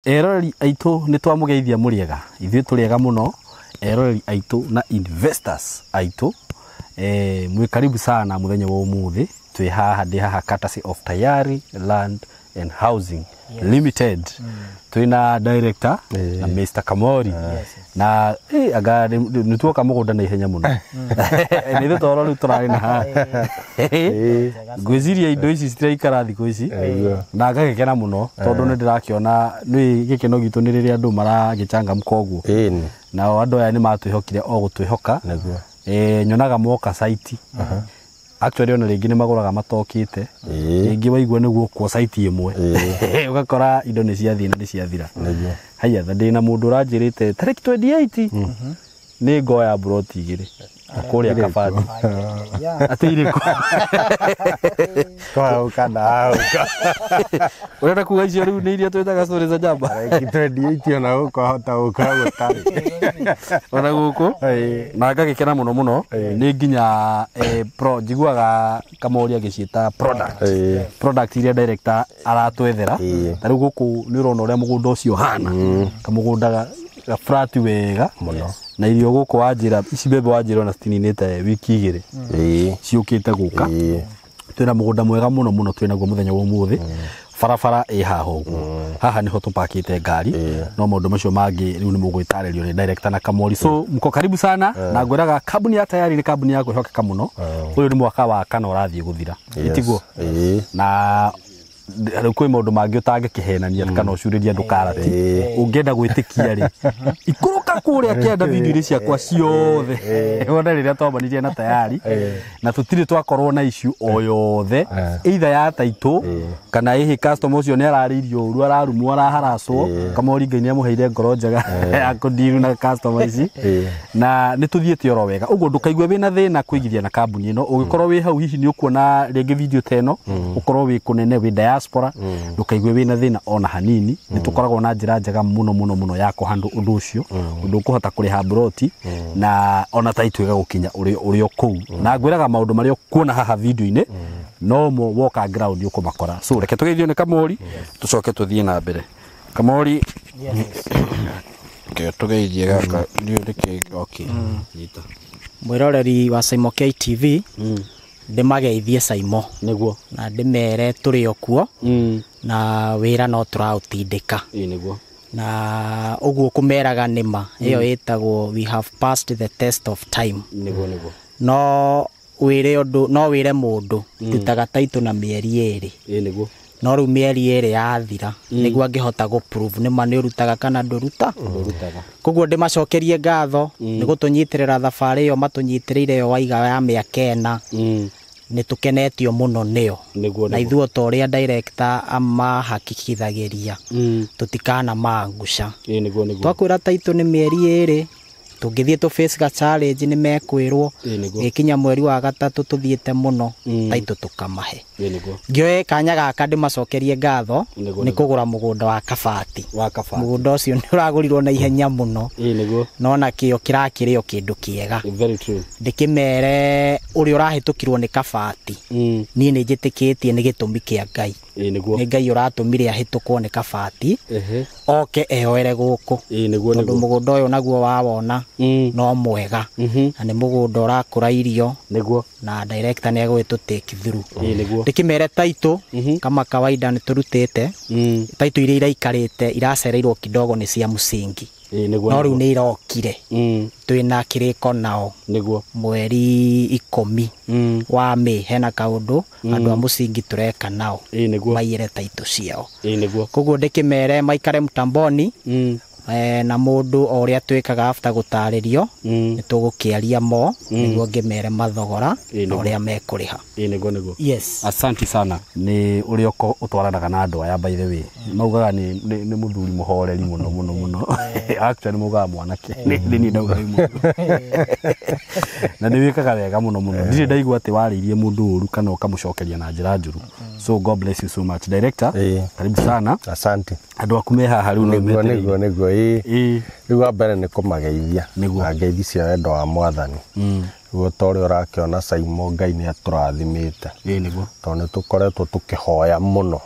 Eroreri aitũ, nĩ twamũgeithia. Mũrĩega? Ithuĩ tũrĩega mũno. Eroreri aitũ na investors aitũ, mwĩ karibu sana. Mũthenya wa ũmũthĩ twĩ haha, ndĩ haha courtesy of Tayari Land and Housing Limited. Twĩna director na Mr. Kamori na anga nĩ tuoka mũgũnda na ihenya mũno. Nĩ ithuĩ toro rĩu tũrarĩ na haha, ngwĩciria indo ici citiraikara thikũ ici na ngagĩkena mũno tondũ nĩ ndĩrakĩona nĩ gĩkeno gitũ nĩ rĩrĩa andũ maragĩchangamka ũguo. Nao andũ aya nĩ matwĩhokire o gũtwĩhoka. Nyonaga moka site, actually ona rĩngĩ nĩ magũraga matokĩte. Rĩngĩ waigua nĩguo kuo site ĩmwe, ũgakora indo nĩ ciathiĩ na nĩ ciathira. Haya, tha ndĩna mũndũ ũranjĩrĩte tarĩki 28 nĩ ngoya mburoti 2 kũrĩa Kabati. Atĩ irĩkũ? Twauka ndauka. Ũrenda kuga icio rĩu nĩ iria twĩtaga story za jamba? Tarĩki 28 ona gũkũ ahota gũkorwo gũtarĩ. Ona gũkũ. Na ngagĩkena mũno mũno. Nĩ nginya pro njiguaga Kamori agĩciĩta product, product iria director aratwethera. Ta rĩu gũkũ nĩ ũrona ũrĩa mũgũnda ũcio ũhana, kamũgũnda ga flat wega Mũno. Na irio gũkũ wanjĩra ici mbembe wanjĩra ona citininĩte wiki 2 ciũkĩte gũka. Twĩna mũgũnda mwega mũno mũno twĩnaguo mũthenya wa ũmũthĩ. Barabara ĩ haha ũguo, haha nĩho tũpakĩte ngari. No maũndũ macio mangĩ rĩu nĩ mũgwĩtarĩrio nĩ director na Kamori. So mko karibu sana, na ngwĩraga kambuni ya Tayari nĩ kambuni ya kwĩhokeka mũno. Ũyũ nĩ mwaka wa kana ũrathiĩ gũthira, itiguo? Na rĩu kwĩ maũndũ mangĩ ũtangĩkĩhenania kana ũcurĩrie andũ karati. Ũngĩenda gwĩtĩkia rĩ, ikũrũka kũrĩa kĩanda video-inĩ ciakwa ciothe wone rĩrĩa twambanirie na Tayari, na tũtirĩ twakorwo na issue o yothe, either ya taitũ kana ĩhĩ customer ũcio nĩ ararĩirio ũru, ararumwo, araharacwo. Kamori Ngai nĩ amũheire ngoro njega ya kũndiru na customer ici, na nĩ tũthiĩte oro wega ũguo. Ndũkaigue wĩna thĩna kũigithia na kambuni ĩno. Ũngĩkorwo wĩ hau, hihi nĩ ũkuona rĩngĩ video ta ĩno, ũkorwo wĩ kũnene, wĩ diaspora, ndũkaigue wĩna thĩna ona hanini. Nĩ tũkoragwo na njĩra njega mũno mũno mũno ya kũhandle ũndũ ũcio, ũndũ ũkũhota kũrĩha mburoti na ona taitũ ĩgagũkinya ũrĩ o kũu. Na ngwĩraga maũndũ marĩa ũkuona haha video-inĩ no mo woka ground ũkũmakora. So reke tũgeithio nĩ Kamori, tũcoke tũthiĩ na mbere. Kamori, reke tũgeithie gaka ndiũ nĩkĩ. Okay, nyita. Mwĩroreri wa Saimo KTV, ndĩmageithie Saimo. Na ndĩmere tũrĩ o kuo na wĩra no tũraũtindĩka. Ĩĩ nĩguo. Na ũguo kũmeraga nĩma ĩyo ĩtagwo "We have passed the test of time". Nĩguo nĩguo. No wĩre ũndũ, no wĩre mũndũ ndutaga taitũ na mĩeri 2. Ĩĩ nĩguo. No rĩu mĩeri 2 yathira nĩguo angĩhota gũ prove nĩma nĩ ũrutaga kana ndũruta. Ndũrutaga. Koguo ndĩmacokerie ngatho nĩ gũtũnyitĩrĩra thabarĩ ĩyo matũnyitĩrĩire, ĩyo waiga ya mĩaka 4. Nĩ tũkenetio mũno nĩo. Na ithuĩ ta ũrĩa director amahakikithagĩria, tũtikana mangusha. Ĩĩ nĩguo nĩguo. Twakwĩra taitũ nĩ mĩeri 2, tũngĩthiĩ tũ face ga challenge nĩ mekwĩrwo. Ĩĩ nĩguo. Gĩkinya mweri wa gatatũ tũthiĩte mũno, taitũ tũkamahe. Ĩĩ nĩguo. Ngĩoe kanya gaka ndĩmacokerie ngatho nĩ kũgũra mũgũnda wa Kabati. Wa Kabati. Mũgũnda ũcio nĩ ũragũrirwo na ihenya mũno. Ĩĩ nĩguo. No nakĩo kĩrakĩrĩ o kĩndũ kĩega. Very true. Ndĩkĩmere ũrĩa ũrahĩtũkirwo nĩ Kabati, niĩ nĩ njĩtĩkĩtie nĩ gĩtũmi kĩa Ngai. Ĩĩ nĩguo. Nĩ Ngai ũratũmire ahĩtũkwo nĩ Kabati oke eyoere gũkũ. Ĩĩ nĩguo. Tondũ mũgũnda ũyũ naguo wawona no mwega, na nĩ mũgũnda ũrakũra irio. Na director nĩ egũgĩtũ take through. Ĩĩ nĩguo. Ndĩkĩmere taitũ kama kawaida nĩ tũrutĩte taitũ iria iraikarĩte iracereirwo kidogo nĩ cia mũcingi. Ĩĩ nĩguo. No rĩu nĩ irokire. Twĩna kĩrĩko nao mweri 10 wa May, hena kaũndũ andũ a mũcingi tũreka nao. Ĩĩ nĩguo. Maiyĩre taitũ ciao. Ĩĩ nĩguo. Koguo ndĩkĩmere maikare mtamboni. Na mũndũ o ũrĩa twĩkaga after gũtarĩrio, nĩ tũgũkĩaria mo nĩguo ngĩmere mathogora na ũrĩa mekũrĩha. Ĩĩ nĩguo nĩguo. Yes. Asante sana nĩ ũrĩa ũtwaranaga na andũ aya. By the way, maugaga nĩ mũthuri mũhoreri mũno mũno mũno. Actually maugaga mwanake nĩ niĩ ndauga wĩ mũndũ na nĩ wĩkaga wega mũno mũno. Ndirĩ ndaigua atĩ warĩirie mũndũ ũru kana ũkamũcokeria na njĩra njũru. So God bless you so much, director. Karibu sana. Asante. Andũ aku me haha rĩu no Nĩguo. metereire. Nĩguo ĩĩ. Rĩu wa mbere nĩ kũmageithia na ngeithi cia wendo wa Mwathani. Rĩu ta ũrĩa ũrakĩona Saimo, Ngai nĩ atũrathimĩte Ĩĩ nĩguo. tondũ nĩ tũkoretwo tũkĩhoya mũno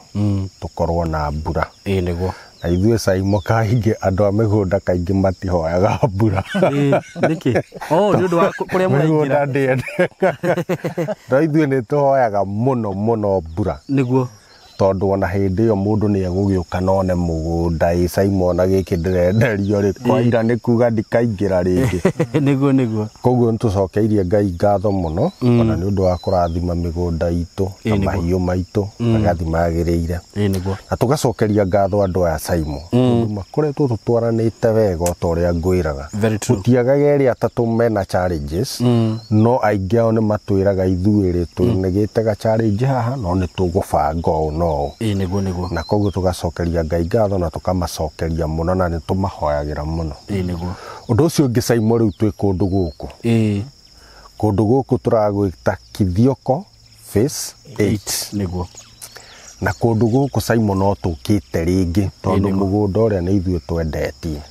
tũkorwo na mbura. Ĩĩ nĩguo. Na ithuĩ Saimo kaingĩ andũ a mĩgũnda kaingĩ matihoyaga mbura. Nĩkĩ? Oh, nĩ ũndũ wa kũrĩa mũraingĩra. Mĩgũnda ndĩendekaga. No ithuĩ nĩ tũhoyaga mũno mũno mbura. Nĩguo. Tondũ ona hĩndĩ ĩyo mũndũ nĩ egũgĩũka na one mũgũnda ĩ Saimo ona gĩkĩ ndĩrenderio rĩ kwaira nĩ kuga ndikaingĩra rĩngĩ. Nĩguo nĩguo. Koguo nĩ tũcokeirie Ngai ngatho mũno ona nĩ ũndũ wa kũrathima mĩgũnda itũ na mahiũ maitũ magathiĩ magĩrĩire. Nĩguo. Na tũgacokeria ngatho andũ aya Saimo tondũ makoretwo tũtwaranĩte wega o ta ũrĩa ngwĩraga. Gũtiagaga erĩ atatũ mena challenges no aingĩ ao nĩ matwĩraga ithuĩ rĩ twĩnĩgĩte ga challenge haha no nĩ tũgũbanga ũũ no ũũ. Nĩguo nĩguo. Na koguo tũgacokeria Ngai ngatho na tũkamacokeria mũno na nĩ tũmahoyagĩra mũno. Nĩguo. Ũndũ ũcio ũngĩ Saimo rĩu twĩ kũndũ gũkũ. Kũndũ gũkũ tũragwĩta Kithioko Phase 8. Nĩguo. Na kũndũ gũkũ Saimo no tũkĩte rĩngĩ tondũ mũgũnda ũrĩa nĩ ithuĩ twendetie.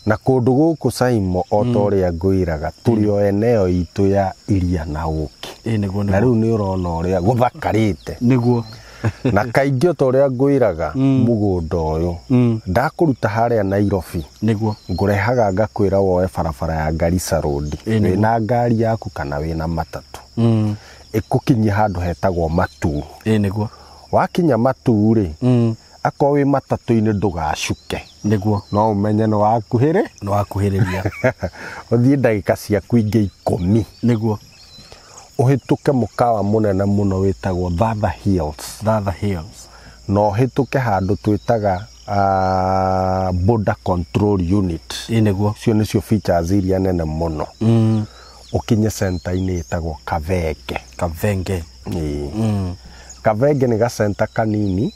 Na kũndũ gũkũ Saimo o ta ũrĩa ngwĩraga tũrĩ o eneo itũ ya iria na ũkĩ. Nĩguo Na rĩu nĩ ũrona ũrĩa gũthakarĩte. Nĩguo. Na kaingĩ o ta ũrĩa ngwĩraga mũgũnda ũyũ ndakũruta harĩa Nairobi. Nĩguo. Ngũrehaga ngakwĩra woe barabara ya Garissa Road. Wĩna ngari yaku kana wĩna matatũ. Ĩkũkinyia handũ hetagwo Matuu. Nĩguo. Wakinya Matuu rĩ akorwo wĩ matatũ-inĩ ndũgacuke. Nĩguo. No ũmenye nĩ wakuhĩrĩ. Nĩ wakuhĩrĩria. Ũthiĩ ndagĩka ciaku ingĩ 10. Nĩguo. Ũhĩtũke mũkawa mũnene mũno wĩtagwo Thatha Hills. Thatha Hills. Na ũhĩtũke handũ twĩtaga Border Control Unit. Nĩguo. Icio nĩcio features iria nene mũno. Ũkinye center-inĩ ĩtagwo Kathenge. Kathenge. Kathenge nĩ gacenta kanini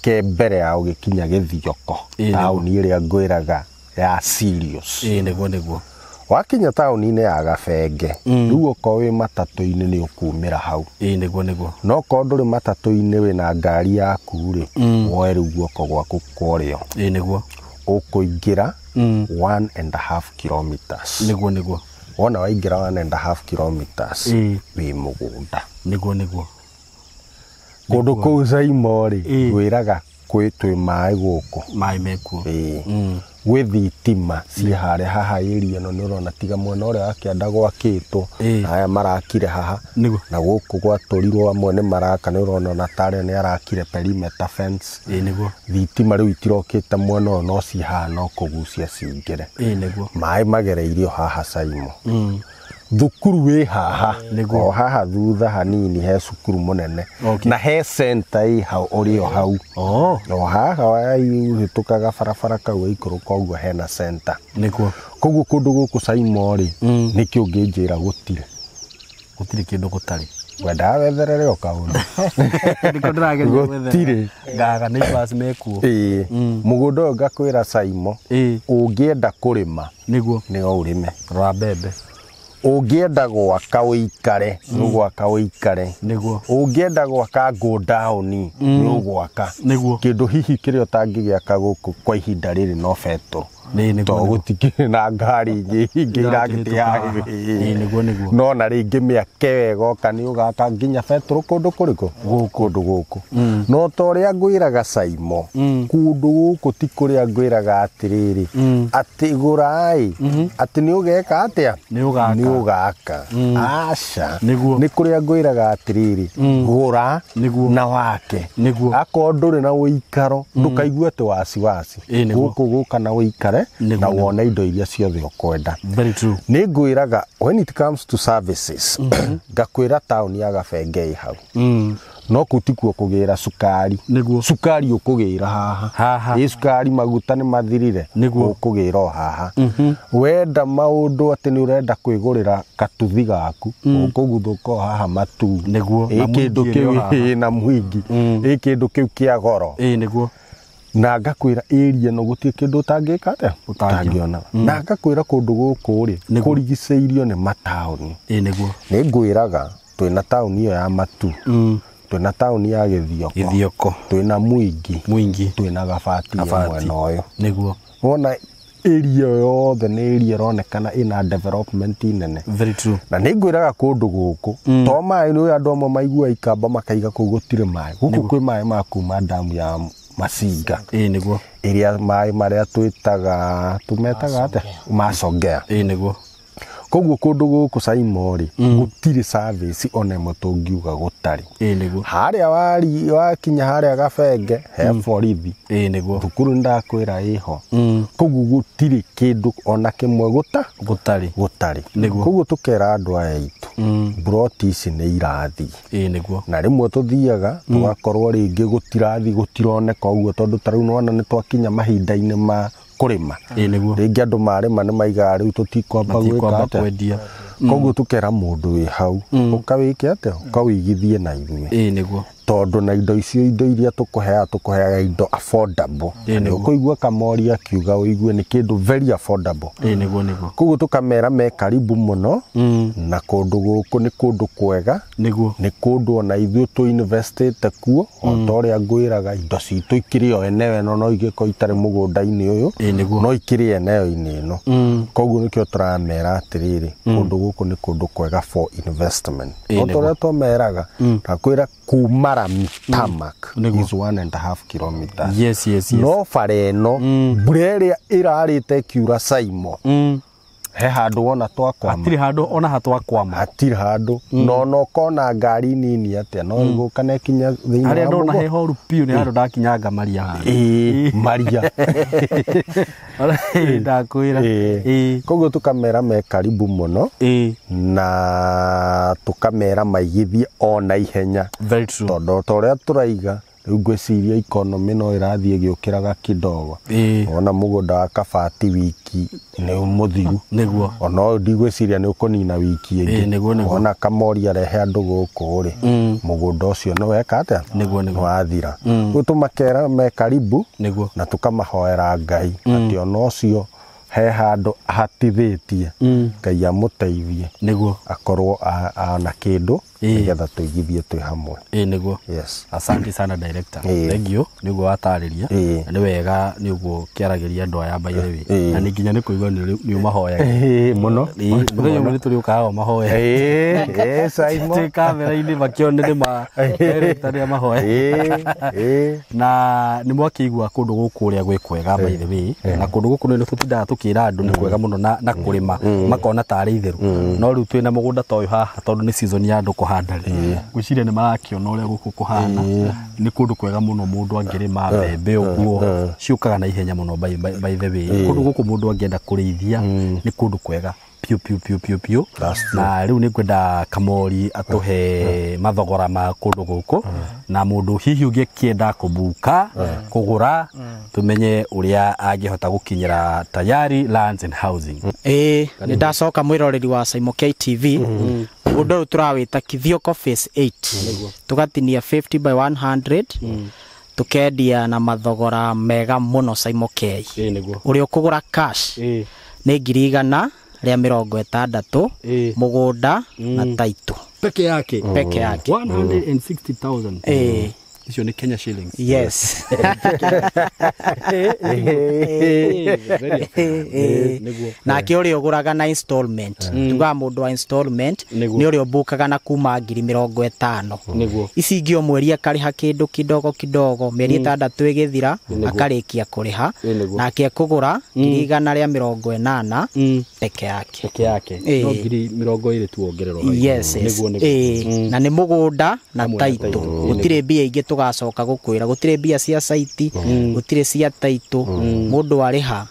ke mbere ya ũgĩkinya Gĩthioko. Taũni ĩrĩa ngwĩraga ya Sirius. Nĩguo nĩguo. Wakinya taũni-inĩ ya Gabenge rĩu okorwo wĩ matatũ-inĩ nĩ ũkumĩra hau. Nĩguo nĩguo. No okorwo ndũrĩ matatũ-inĩ wĩna ngari yaku rĩ woe rĩu guoko gwaku kwa ũrĩo. Nĩguo. Ũkũingĩra 1.5 kilometers. Nĩguo nĩguo. Wona waingĩra 1.5 kilometers wĩ mũgũnda. Nĩguo nĩguo. Kũndũ kũu Saimo rĩ ngwĩraga kwĩ twĩ maĩ gũkũ. Maĩ mekuo. Gwĩ thitima ciĩ harĩa haha area ĩno nĩ ũrona tiga mwena ũrĩa wa kĩanda gwakĩtwo aya marakire haha. Na gũkũ gwatũrirwo amwe nĩ maraka nĩ ũrona ona tarĩa nĩ arakire perimeter fence. Nĩguo. Thitima rĩu itirokĩte mwena ũyũ no ciĩ haha no kũgucia cingĩre. Nĩguo. Maĩ magereirio haha Saimo. Thukuru wĩ haha. O haha thutha hanini he cukuru mũnene. Na he center ĩ hau ũrĩ o hau. O haha ũhĩtũkaga barabara kau waikũrũka ũguo hena center. Nĩguo. Koguo kũndũ gũkũ Saimo rĩ nĩkĩ ũngĩnjĩra gũtirĩ? Gũtirĩ kĩndũ gũtarĩ. Wendaga wetherere o kaũndũ. Nĩkĩo ndĩrageria gwetherera. Gũtirĩ. Ngaga neighbors mekuo. Mũgũnda ũyũ ngakwĩra Saimo ũngĩenda kũrĩma Nĩguo. nĩ ũrĩme. Rora mbembe. Ũngĩenda gwaka ũikare nĩ ũgwaka ũikare. Nĩguo. Ũngĩenda gwaka go down nĩ ũgwaka. Nĩguo. Kĩndũ hihi kĩrĩa ũtangĩgĩaka gũkũ kwa ihinda rĩrĩ no betũrũ. Nĩguo. Tondũ gũtikĩrĩ na ngari nyingĩ iragĩthiĩ. Nĩguo nĩguo. No na rĩngĩ mĩaka ĩyo ĩgoka nĩ ũgaka nginya betũrũ kũndũ kũrĩkũ? Kũndũ gũkũ. No ta ũrĩa ngwĩraga Saimo kũndũ gũkũ ti kũrĩa ngwĩraga atĩrĩrĩ atĩ gũrai atĩ nĩ ũgeka atĩa? Nĩ ũgaka. Nĩ ũgaka. Aca. Nĩguo. Nĩ kũrĩa ngwĩraga atĩrĩrĩ gũra na wake. Nĩguo. Akorwo ndũrĩ na ũikaro ndũkaigue atĩ wasiwasi. Gũkũ gũka na ũikare na wone indo iria ciothe ũkwenda. Very true. Nĩ ngwĩraga when it comes to services ngakwĩra taũni ya Gabenge ĩ hau. No kũu tikuo kũgĩra cukari. Nĩguo. Cukari ũkũgĩra haha. Haha. Ĩ cukari maguta nĩ mathirire. Nĩguo. Ũkũgĩra o haha. Wenda maũndũ atĩ nĩ ũrenda kwĩgũrĩra gatuthi gaku ũkũguthũka o haha Matuu. Nĩguo. Ĩ kĩndũ kĩu na Mwingi. Ĩ kĩndũ kĩu kĩa goro. Nĩguo. Na ngakwĩra area ĩno gũtirĩ kĩndũ ũtangĩka atĩa? Ũtangĩona. Na ngakwĩra kũndũ gũkũ rĩ kũrigicĩirio nĩ mataũni. Nĩguo. Nĩ ngwĩraga twĩna taũni ĩyo ya Matuu. Twĩna taũni ya Gĩthioko. Gĩthioko. Twĩna Mwingi. Mwingi. Twĩna Gabati mwena ũyũ. Nĩguo. Wona area yothe nĩ area ĩronekana ĩna development nene. Very true. Na nĩ ngwĩraga kũndũ gũkũ to maĩ nĩ andũ amwe maigua ikamba makaiga kũu gũtirĩ maĩ. Gũkũ kwĩ maĩ ma kuma damu ya Masinga. Ĩĩ nĩguo. Ĩrĩa maĩ marĩa twĩtaga tumetaga atĩa Masongea. Ĩĩ nĩguo. Koguo kũndũ gũkũ Saimo rĩ gũtirĩ service ona ĩmwe tũngiuga gũtarĩ. Ĩĩ nĩguo. Harĩa wakinya harĩa Gabenge he borithi. Ĩĩ nĩguo. Thukuru ndakwĩra ĩho. Koguo gũtirĩ kĩndũ ona kĩmwe gũtarĩ. Gũtarĩ. Nĩguo. Koguo tũkera andũ aya aitũ mburoti ici nĩ irathiĩ. Ĩĩ nĩguo. Na rĩmwe tũthiaga tũgakorwo rĩngĩ gũtirathi gũtironeka ũguo tondũ ta rĩu nĩwona nĩ twakinya mahinda-inĩ ma kũrĩma. Ĩĩ nĩguo. Rĩngĩ andũ marĩma nĩ maigaga rĩu tũtikwamba gwĩka atĩa. Kwendia. Koguo tũkera mũndũ wĩ hau ũkawĩke atĩa ũkawĩigithie na ithuĩ. Ĩĩ nĩguo. Tondũ na indo icio indo iria tũkũheaga indo affordable. Ĩĩ nĩguo. Ũkũigua Kamori akiuga ũigue nĩ kĩndũ very affordable. Ĩĩ nĩguo nĩguo. Koguo tũkamera me karibu mũno na kũndũ gũkũ nĩ kũndũ kwega. Nĩguo. Nĩ kũndũ ona ithuĩ tũ investĩte kuo o ta ũrĩa ngwĩraga indo citũ ikĩrĩ o eneo ĩno no igĩkorwo itarĩ mũgũnda-inĩ ũyũ. Ĩĩ nĩguo. No ikĩrĩ eneo-inĩ ĩno. Koguo nĩkĩo tũramera atĩrĩrĩ kũndũ gũkũ nĩ kũndũ kwega for investment. Ĩĩ O ta ũrĩa twameraga ndakwĩra kuma rami tarmac is 1.5 kilometers. Yes yes yes. No bara ĩno mbura ĩrĩa ĩrarĩte ĩkiura Saimo he handũ wona twakwama. Hatirĩ handũ ona hatwakwama. Hatirĩ handũ. No no kona ngari nini atĩa no ĩgũka na ĩkinya thĩinĩ wa Harĩa ndona mũgũnda. he horu piũ nĩ handũ ndakinyanga maria handũ. Ĩĩ maria. Ndakwĩra. Ĩĩ. Koguo tũkamera me karibu mũno. Ĩĩ. Na tũkamera maigithie ona ihenya. Very true. Tondũ ta ũrĩa tũraiga rĩu ngwĩciria economy no ĩrathiĩ ĩgĩũkĩraga kidogo. Ona mũgũnda wa Kabati wiki nĩ mũthiru. Nĩguo. Ona ũyũ ndigwĩciria nĩ ũkũnina wiki ĩngĩ. Nĩguo nĩguo. Ona Kamori arehe andũ gũkũ rĩ mũgũnda ũcio nĩ weka atĩa? Nĩguo nĩguo. Nĩ wathira. Rĩu tũmakera me karibu. Nĩguo. Na tũkamahoera Ngai atĩ ona ũcio he handũ hatithĩtie Ngai amũteithie. Nĩguo. Akorwo ana kĩndũ nĩgetha tũigithie twĩ hamwe. Ĩĩ nĩguo. Yes. Asante sana director. Thank you nĩguo watarĩria. Na nĩ wega nĩ ũguo kĩaragĩria andũ aya by the way. Na nĩ nginya nĩ kũigua nĩ ũmahoyaga. Ĩĩ mũno. Mũthenya ũmwe nĩ tũrĩũkaga ũmahoe. Ĩĩ Saimo. Twĩ kamera-inĩ makĩone nĩ ma director nĩ amahoe. Ĩĩ. Na nĩ mwakĩigua kũndũ gũkũ ũrĩa gwĩ kwega by the way. Na kũndũ gũkũ nĩ tũtindaga tũkĩra andũ nĩ kwega mũno na kũrĩma makona tarĩ itherũ. No rĩu twĩna mũgũnda ta ũyũ haha tondũ nĩ season ya andũ kũhanda rĩ. Ngwĩciria nĩ marakĩona ũrĩa gũkũ kũhana. Nĩ kũndũ kwega mũno mũndũ angĩrĩma mbembe ũguo ciũkaga na ihenya mũno by the way. Kũndũ gũkũ mũndũ angĩenda kũrĩithia nĩ kũndũ kwega piũ piũ piũ piũ piũ. Na rĩu nĩ ngwenda Kamori atũhe mathogora ma kũndũ gũkũ na mũndũ hihi ũngĩkĩenda kũbuka kũgũra tũmenye ũrĩa angĩhota gũkinyĩra Tayari Lands and Housing. Ĩĩ nĩ ndacoka mwĩroreri wa Saimo KTV. Mũgũnda ũyũ tũrawĩta Kithioko Phase 8. Tũgatinia 50 by 100. Tũkendia na mathogora mega mũno Saimo K. Ĩĩ nĩguo. Ũrĩa ũkũgũra cash nĩ 160,000 mũgũnda na title. Peke yake. Peke yake. 160,000. Ĩĩ. Icio nĩ Kenya shillings. Yes. Nake ũrĩa ũgũraga na installment. Tugaga mũndũ wa installment nĩ ũrĩa ũbukaga na kuma 50,000. Nĩguo. Ici ingĩ o mweri akarĩha kĩndũ kidogo kidogo mĩeri 6 ĩgĩthira akarĩkia kũrĩha. Nake ekũgũra 180,000 peke yake. Peke yake. No 20,000 tu wongererwo. Yes. Nĩguo nĩguo. Na nĩ mũgũnda na title. Gũtirĩ mbia ingĩ tũgacoka gũkwĩra gũtirĩ mbia cia saiti gũtirĩ cia title mũndũ arĩha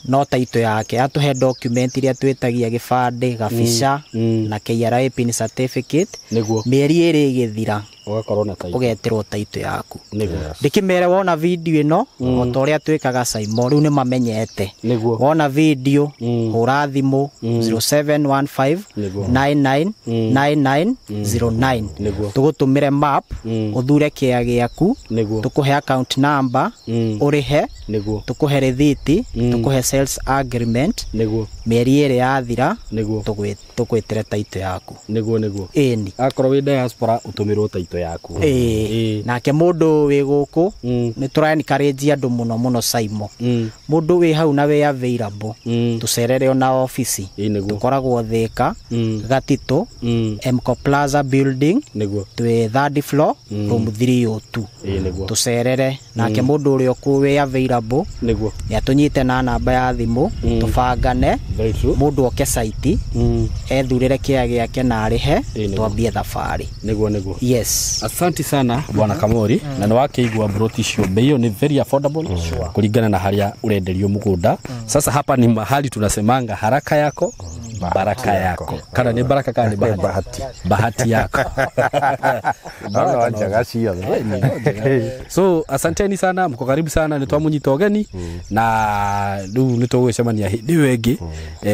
no title yake atũhe document iria twĩtagia gĩbandĩ gabica na KRA pin certificate. Nĩguo. Mĩeri 2 ĩgĩthira ũgakorwo na title ũgetĩrwo title yaku. Nĩguo. Ndĩkĩmere wona video ĩno o ta ũrĩa twĩkaga Saimo rĩu nĩ mamenyete. Nĩguo. Wona video hũra thimũ 0715 99 99 09. Nĩguo. Tũgũtũmĩre map ũthure kĩa gĩaku. Nĩguo. Tũkũhe account number ũrĩhe. Nĩguo. Tũkũhe rĩthiti tũkũhe sales agreement. Nĩguo. Mĩeri 2 yathira Nĩguo. tũgwĩtĩre title yaku. Nĩguo nĩguo. Ĩni. Akorwo wĩ diaspora ũtũmĩrwo title. title yaku. Nake mũndũ wĩ gũkũ nĩ tũra encourage andũ mũno mũno Saimo. Mũndũ wĩ hau na wĩ available tũcerere ona ofici. Tũkoragwo Thika Gatitũ Mco Plaza building twĩ third floor room 302. Tũcerere nake mũndũ ũrĩa ũkũ wĩ available nĩatũnyite na namba ya thimũ tũbangane mũndũ oke site ethurĩre kĩa gĩake na arĩhe twambie thabarĩ. Nĩguo. Yes. Asante sana Bwana Kamori. Na nĩ wakĩigua broti icio bei ĩyo nĩ very affordable kulingana na haria urenderio mugunda. Sasa hapa ni mahali tunasemanga haraka yako baraka yako. Kana ni baraka kana ni bahati. Bahati yako. So asanteni sana, mko karibu sana, ni twamunyita ogeni na riu ni tugwicemania hindi ĩyo ĩngĩ.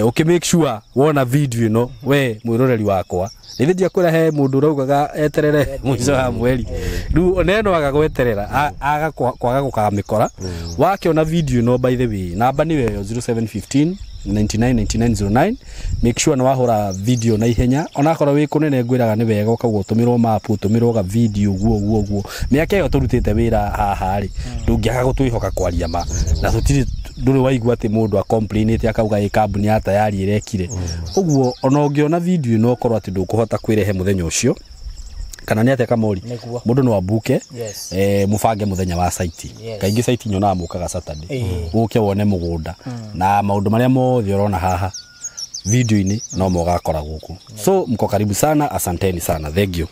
Uki make sure wona video ino we mwiroreri wakwa nĩ thĩ kwĩra he mũndũ ũraugaga eterere mũico wa mweri rĩu oneno aga gweterera aga kwaga gũkamĩkora. Wakĩona video ino, by the way, namba nĩ ĩyo 0715 999909. Make sure nĩ wahũra video na ihenya onakorwo wĩ kũnene ngwĩraga nĩ wega ũkauga ũtũmĩrwo map ũtũmĩrwo ga video guo guo guo. Mĩaka ĩyo tũrutĩte wĩra haha rĩ ndũngĩaga gũtwĩhoka kwaria ma na tũtirĩ ndũrĩ waigua atĩ mũndũ acomplainĩte akauga ĩ kambuni ya tayari ĩrekire ũguo. Ona ũngĩona video ĩno ũkorwo atĩ ndũkũhota kwĩrehe mũthenya ũcio kana nĩ atĩa Kamori, mũndũ no ambuke mũbange mũthenya wa site. Kaingĩ site nyonaga mũkaga Saturday ũke wone mũgũnda na maũndũ marĩa mothe ũrona haha video-inĩ no mogakora gũkũ. So mko karibu sana, asanteni sana, thank you.